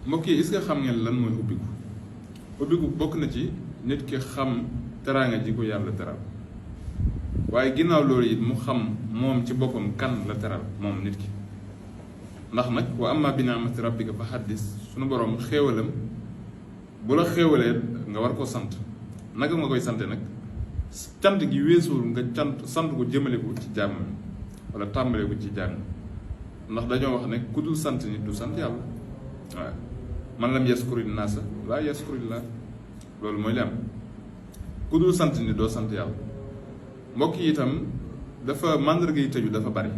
mbokk yi est-ce que xam ngeen lan mooy ubbiku bokk na ci nit ki xam teraanga ji ko yàlla teral waaye ginnaaw loolu it mu xam moom ci boppam kan la teral moom nit ki ndax nag wa amma bi ni'mati rabbika fa haddis sunu borom xéewalam bu la xéewalee nga war ko sant naka nga koy sante nag cant gi weesuwul nga sant ko jëmale ko ci jàmm wala tàmbale ko ci jàng ndax dañoo wax ne ku dul sant nit du sant yàlla waaw man lam yaskuri naasa laa yaskurillah loolu mooy li am ku dul sant nit doo sant yàlla mbokk yi itam dafa màndarga yi tëju dafa bari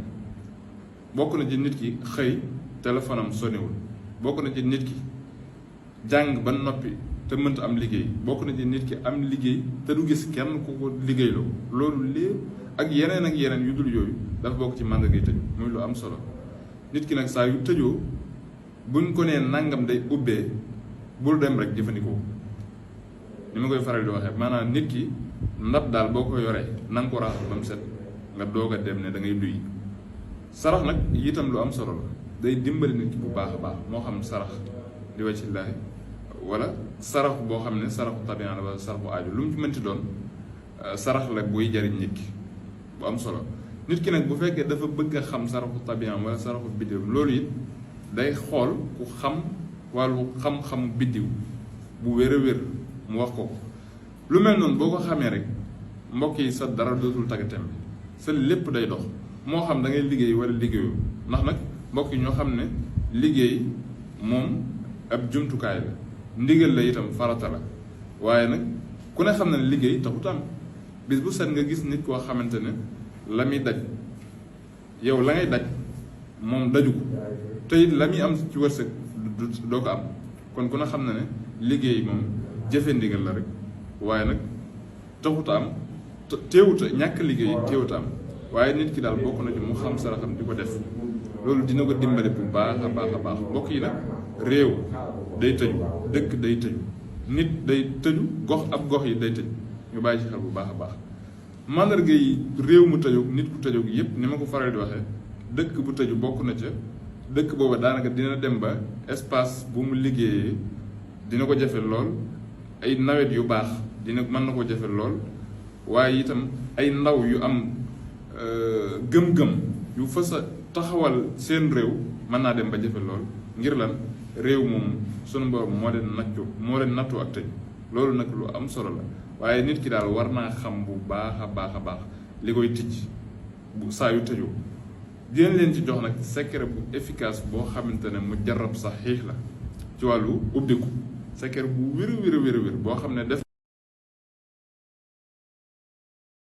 bokk na ci nit ki xëy téléphone am soniwul bokk na ci nit ki jàng ba noppi te mënta am liggéey bokk na ci nit ki am liggéey te du gis kenn ku ko liggéeyloo loolu lépp ak yeneen yu dul yooyu dafa bokk ci màndarga yi tëju muy lu am solo nit ki nag saa yu tëjoo buñ ko nee nangam day ubbee bul dem rek jëfandikoo ni ma koy faral di waxee maanaam nit ki ndab daal boo ko yoree na nga ko raxas ba mu set nga doog a dem ne da ngay duy sarax nag itam lu am solo la day dimbali nit ki bu baax a baax moo xam sarax li wajhillaahi wala sarax boo xam ne saraxu tabian la wala saraxu aaju lu mu ci mënti doon sarax la buy jariñ nit ki bu am solo nit ki nag bu fekkee dafa bëgg a xam saraxu tabian wala saraxu biddiw loolu it day xool ku xam wàllu xam-xam biddiw bu wér a wér mu wax ko lu mel noonu boo ko xamee rek mbokk yi sa dara dootul taggatem bi sa lépp day dox moo xam da ngay liggéey wala liggéeyu ndax nag mbokk yi ñoo xam ne liggéey moom ab jumtukaay la ndigal la itam farata la waaye nag ku ne xam na ne liggéey taxut am bis bu set nga gis nit koo xamante ne la muy daj yow la ngay daj moom daju ko te it la muy am ci wërsëg doo ko am kon ku ne xam na ne liggéey moom jëfe ndigal la rek waaye nag taxut am teewuta ñàkk liggéey teewuta am waaye nit ki daal bokk na ci mu xam saraxam di ko def loolu dina ko dimbale bu baax a baax a baax mbokk yi nag réew day tëju dëkk day tëju nit day tëju gox ab gox yi day tëju ñu bàyyi ci xel bu baax a baax mandarga yi réew mu tëjoog nit ku tëjoog yépp ni ma ko faral di waxee dëkk bu tëju bokk na ca dëkk booba daanaka dina dem ba espace bu mu liggéeyee dina ko jafe lool ay nawet yu baax dina mën na ko jafe lool waaye itam ay ndaw yu am gëm-gëm yu fës a taxawal seen réew mën naa dem ba jafe lool ngir lan réew moom sunu borom moo leen nattu ak tëj loolu nag lu am solo la waaye nit ki daal war naa xam bu baax a baax a baax li koy tijj bu saa yu tëjoo dina leen ci jox nag secret bu efficace boo xamante ne mu jarab sax xiix la ci wàllu ubbiku secret bu wér boo xam ne def